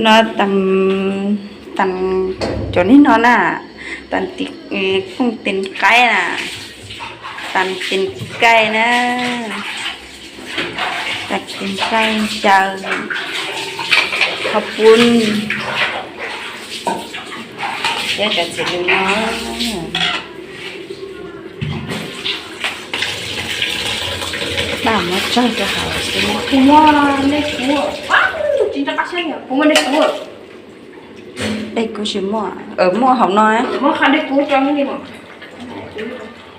No tas, tas cov niag no na, tas kooj tes qaib na, tas tes kaij na, tas tes kaij xyaw, qhov pun, thiab cov txiv lws no. Daj muab tsaug rau hauv xwb. Kuv muaj dej kub, tsis nco qab saib, kuv muaj dej kub. Dej kub tsis muaj, muaj hauv no.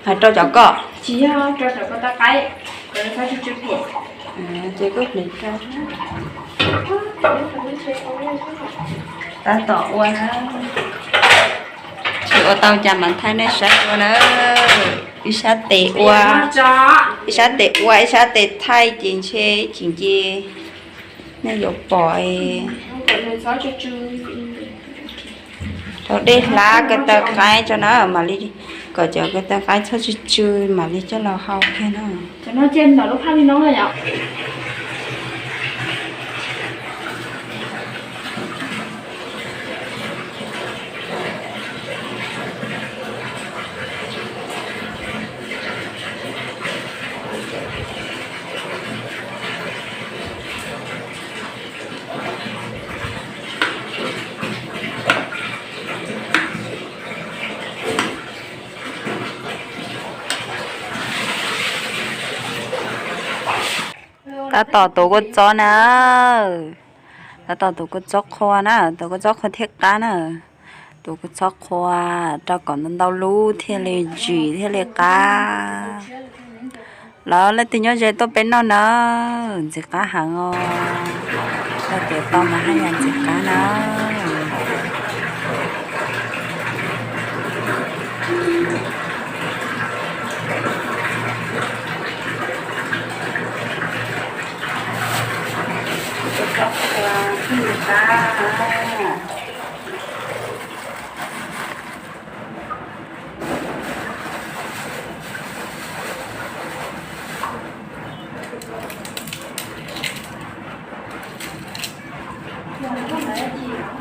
Hais rau cov koj, tsis yog rau cov koj tau qaib, ces koj hliv rau. Tab tom ua na, tsis ua tau cas mas thaij nej saib ua na. Ib sab tes ua, ib sab tes ua, ib sab tes thaij ces ntshe ib chim ces nej yuav pom. Rau dej hlab ko taw qaib tso na, mam li kom cov ko taw qaib txhob tsw tsw mam li coj los hau kiag na. Tab tom tuav kua txob na. Tab tom tuav kua txob qhua na, tuav kua txob qhua thiaj qab na. Tuav kua txob qhua rau kom ntau ntau lub thiaj li ntsim thiaj li qab. Los leej twg nyob ze tuaj peb noj na, ntxim qab heev os. Leej twg tau mas haj yam ntxim qab na.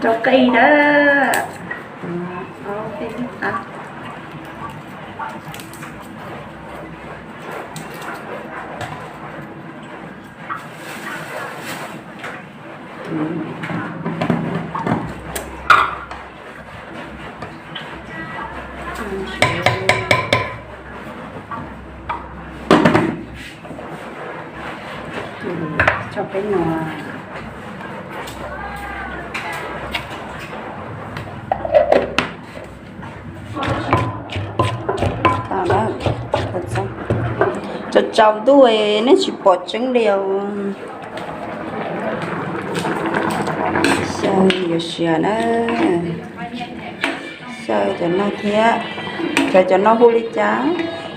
Rau qij na. Tso peb no. Tau lawm. Tsaus tsaus ntuj nej tsis pom tseeb li os. Xyaw yuav siav na. Xyaw cov no thiab. Xyaw cov no hu li cas,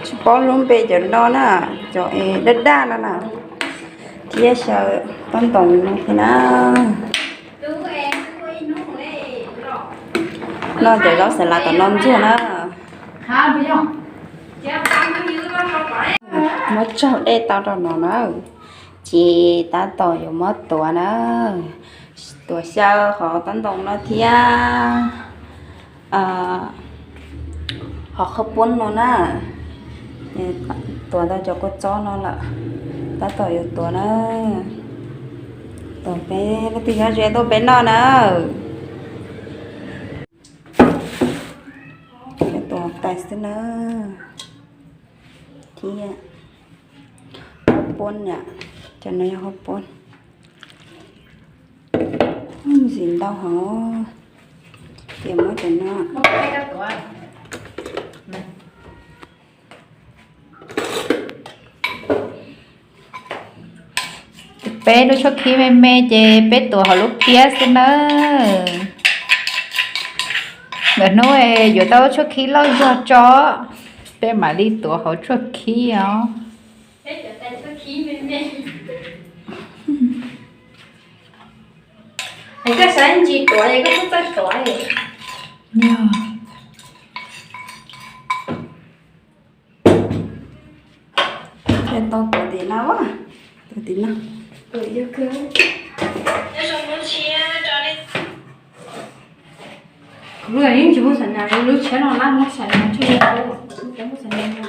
tsis paub lub npe cov no na. Cov es daj daj no na. Thiab xyaw tob ntoos no thiab na. Noj cov zaub xav las tom no ntxuag na. Muab tsaug dej tau rau no na. Ces tab tom yuav muab tuav na. Tuav xyaw qhov tob ntoos no thiab qhov qhaub poob no na. Tuav tau cov kua txob no lawm, tab tom yuav tuav na. Tuav peb leej twg nyob ze tuaj peb noj na. Tuav tais xwb na. Thiab qhaub poob na, cov no yog qhaub poob. Ntxim ntau hov, ces muab cov no. Peb lub tshuab khib me me ces peb tuav hauv lub phiab xwb nawb. Lwm hnub yuav tau lub tshuab khib loj zog tso, peb mam li tuav hauv tshuab khib os. Koj xav ntsis tuav es koj txawj tuav. Tau tuav tim no, tuav tim no. Lub yeej tsis muaj xam nas, lub tshiab no lab muab xam nas tshaj li, muab xam nas.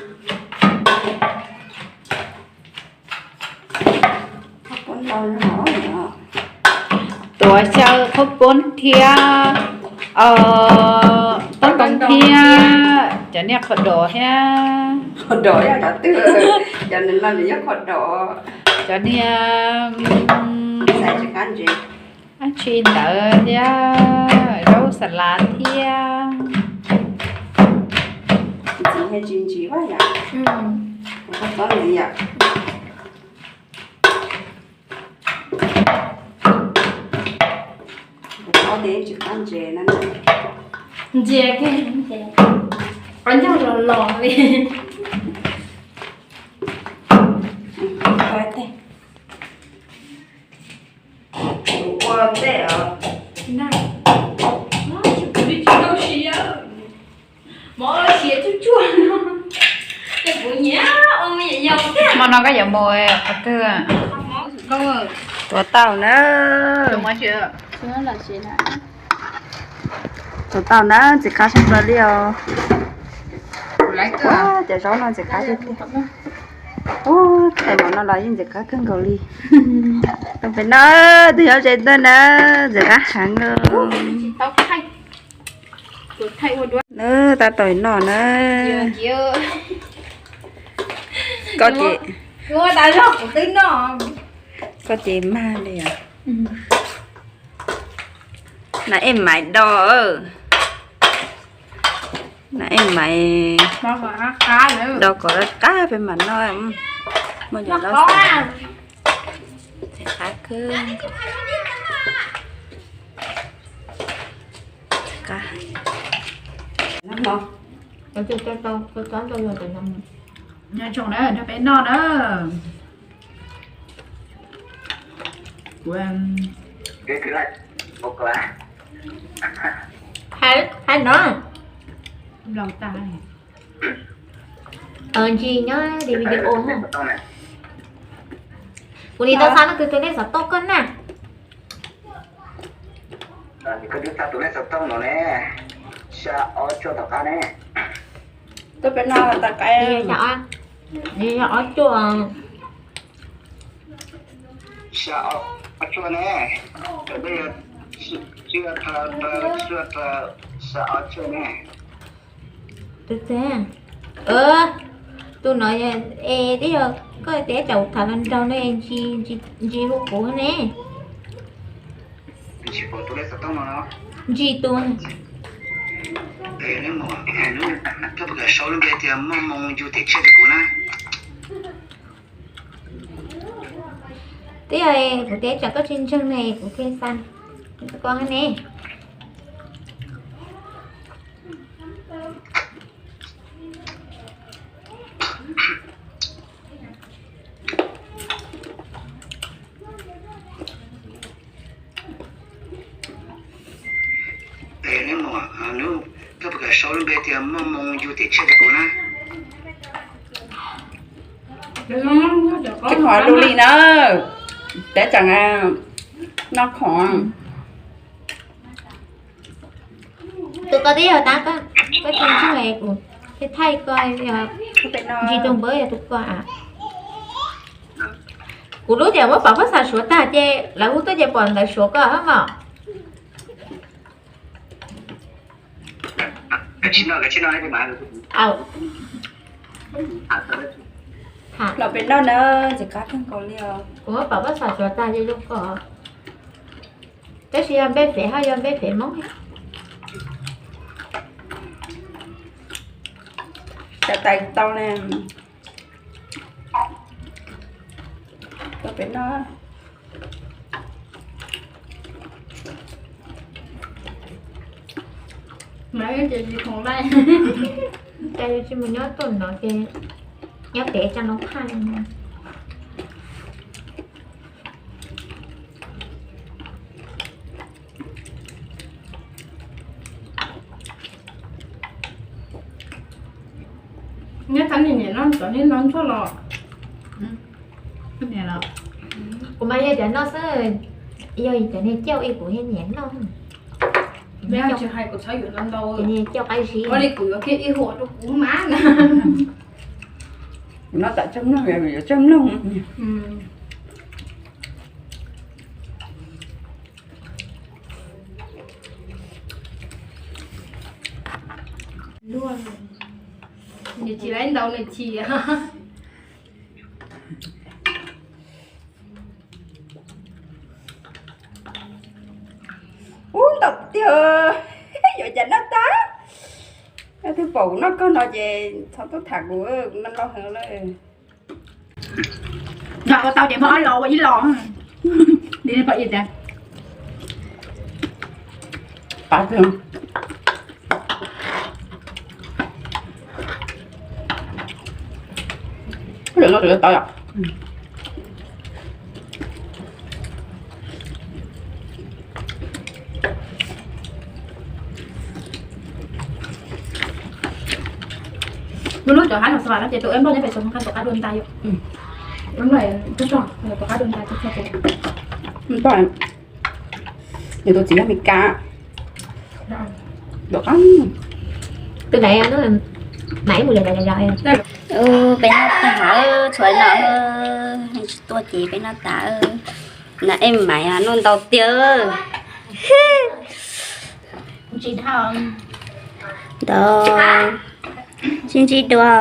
Tuav xyaw qhob poob thiab, poob toov thiab cov niag qhov dov thiab. Qhov dov yog cov twg? Cov no nws yog qhov dov. Cov niag dab tsi ntawd thiab, zaub xas lav thiab. Ntxiv tsis ntxiv yom? Txhob ntxiv yom. Kuv paub tias tsis qab ntses na. Ntses, qab ncauj los los li. Ua ntej os. Hmo no koj yuav mus qhov twg? Tuav tau na. Tuav tau na, ntxim qab tshaj plaws li os. Cov zaub no ntxim qab tiag tiag. Ub, tais mov no los yeej ntxim qab kawg nkaus li. Pem no twb yog ze ntawd na, ntxim qab heev. Nws tab tom noj na. Koj ces, koj ces mag li os. Nas ej maiv do, nas ej maiv do kom lawv qab peb mam noj. Muaj cov loj xav, qab kawg. Nyob zoo na, nrog peb noj na. Kuv hais no, ntsis nyob li video na. Kuv li tau xa no tus tus lej xov tooj koj na. Koj twb xa tus lej xov tooj no ne, xya ob cuaj tom qab ne. Xya ob cuaj. Xya ob cuaj ne, cov peb yog cuaj plaws, cuaj plaws, xya ob cuaj ne. Tus no es twb yog koj tias cas tham los nraug no es ntsis hu kuv ne. Ntsis tus. Koj puas kam sau lub npe tias Moj Moo Yug Tim Tshiab rau kuv na? Twb yog kuv tias tsam koj tsis ntseeg ne kuv thiaj xa koj ne. Koj puas kam sau lub npe tias Moj Moo Yug Tim Tshiab rau kuv na? Tsis qhov lus li na, peb tseem noj khoom. Tus koj twb yog tab koj tsis ntseeg kuv thiaj thaij koj, ntsis tus npawb yog tus koj. Kuv lub tias muab pom phab xav Suav tag ces lawv hu tuaj ces pom ntawv Suav koj hab mom. Los pem no na, ntxim qab kawg nkaus li os. Kuv muab pom phab xav Suav tag ces zoo koj. Tab sis yog npe fev hab yog npe fev Hmoob. Cov tais tau ne. Pem no. Cas yus tsis mus nyob tuaj no ces nyob pem tsa no phaj. Nyob txhab niag niam no cov niag no ntsuag los. Kuv mas yog cov no xwb, yog cov niag cauj es kuv niam noj. Tsis hais kuv txhob yuav ntau ntau, coj qab zib li kuv yuav kiag ib huam rau kuv mas na. Kuv noj tam tsawg mloog, yuav tsawg mloog. Nws tsis laib ntau nws chim. Ub, ntau tiag, yuav cas noj tag. Yog twg pom kuv noj kawg no ces txhob tuaj tham kuv, kuv noj loj heev lawm. Noj ua tau ces muab ob los ua ib los. Li pom ib tias. Lawm no tau yom. Lub lub cov hab no xav no ces tus eb nplog nyob pem xus qab tus qab dua ntais yom. Eb nplog tuaj tog tus qab dua ntais tuaj tog. Nws tus txiv yog Mes Kas. Tus nais, nais mus yos yos. Peb noj tas, tshuav no tsis tuaj ces peb noj tas. Nais mus mas noj ntau tiag. Ntau, sib ntsib dua.